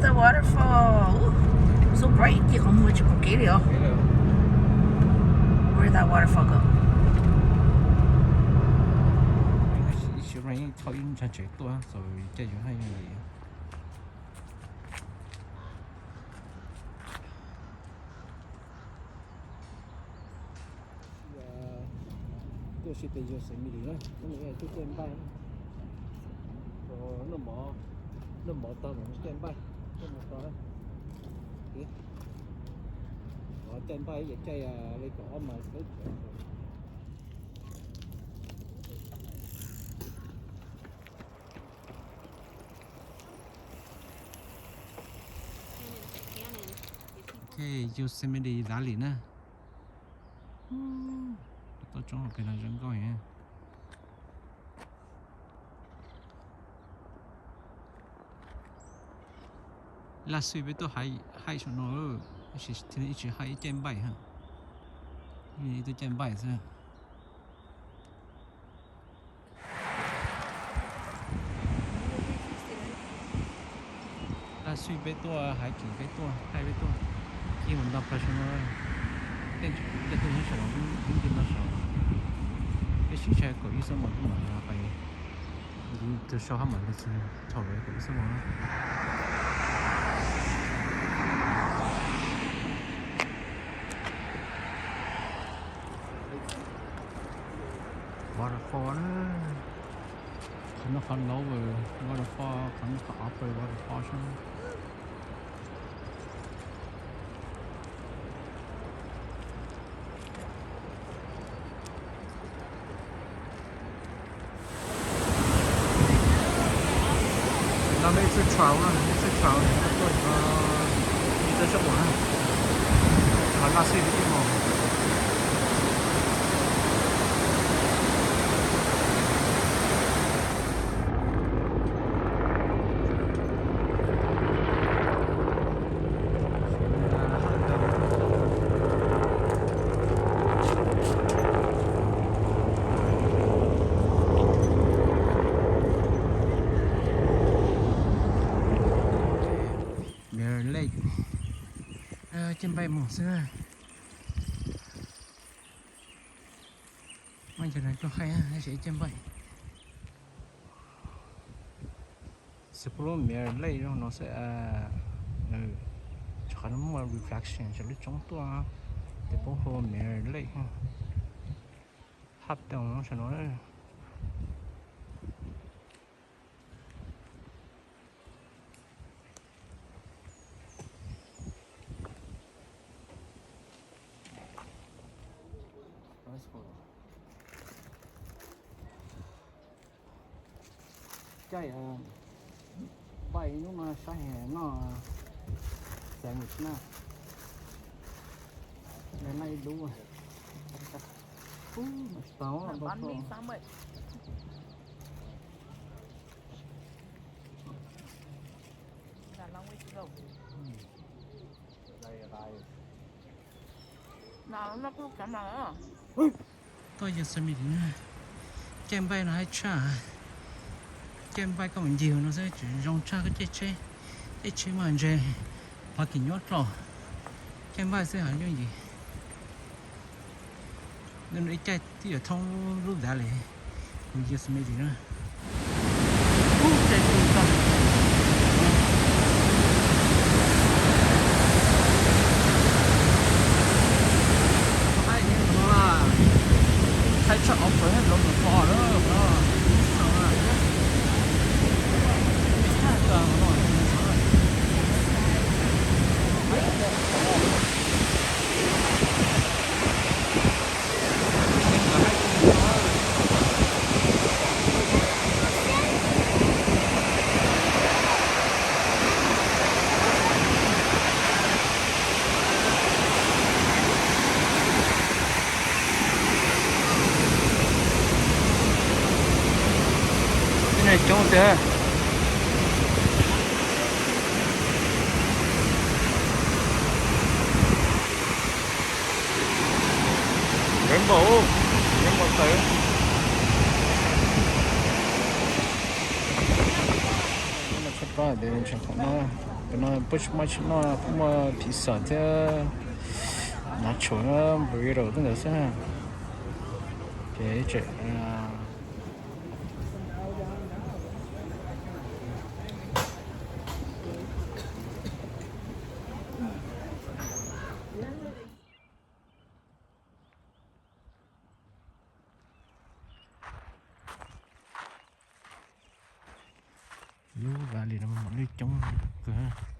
The waterfall. Ooh, so bright. Ces qhov muag tsis pom kev li os. Where that waterfall go? Ib sim thauj ib ntsag tsev tuaj, so caij yus haj yog li. Tuaj si tes Yosemite na, tuaj caij npaij. Noj mov tau mas caij npaij, caij npaij tau. Caij npaij ces caij li kaum ob mais. Ok, Yosemite Valley na. Toj roob hauv pes no zoo nkauj heev. Last week peb tuaj hike saum no, tab sis ib tsis hike, ib caij npaij ha. Ib tug caij npaij xwb. Last week peb tuaj hiking, peb tuaj hike, peb tuaj, ib mus nto plaws saum no, tej tus nyob saum no, ib ncig nto saum, peb siv tshaj kaum ib xuab moos tuaj mam li pais. Tus sau hab mam li thaum kaum ib xuab moos na. Waterfall na. Qhov no qhov lower waterfall, qhov no qhov upper waterfall xwb. No peb ib txwm trail na, ib txwm trail tuaj ib txwm sab nraud na, qhov laj xij ib moos. Mirror Lake, caij npaij mus xwb. Muaj cov neeg tuaj hike tab sis caij npaij. Xws pub lub Mirror Lake zoo no xwb, qhov no muaj reflection saum lub roob tuaj, tes pub hu Mirror Lake. Hab tau saum no. Caij npaij hnub no saib noj sandwich na, noj ib lub. Tsis tau. Tuaj Yosemite na, caij npaij no hais tshaj, caij npaij koj mus ncig no xwb tseem zoo tshaj koj caij tsheb, caij tsheb mas ntshe pov kev nyuaj rau, caij npaij xwb hais yooj yim. Ib caij twb yuav thoob lub Valley mus Yosemite na. Coob tiag. Rainbow, rainbow tawv. Tshaj plaws tias tseem qhov no. No puab tsis muaj, tsis muaj, puab muaj pizza thiab nacho, burrito tej ntawd xwb. Ces tseem lub Valley no mas mos lwj coob kawg.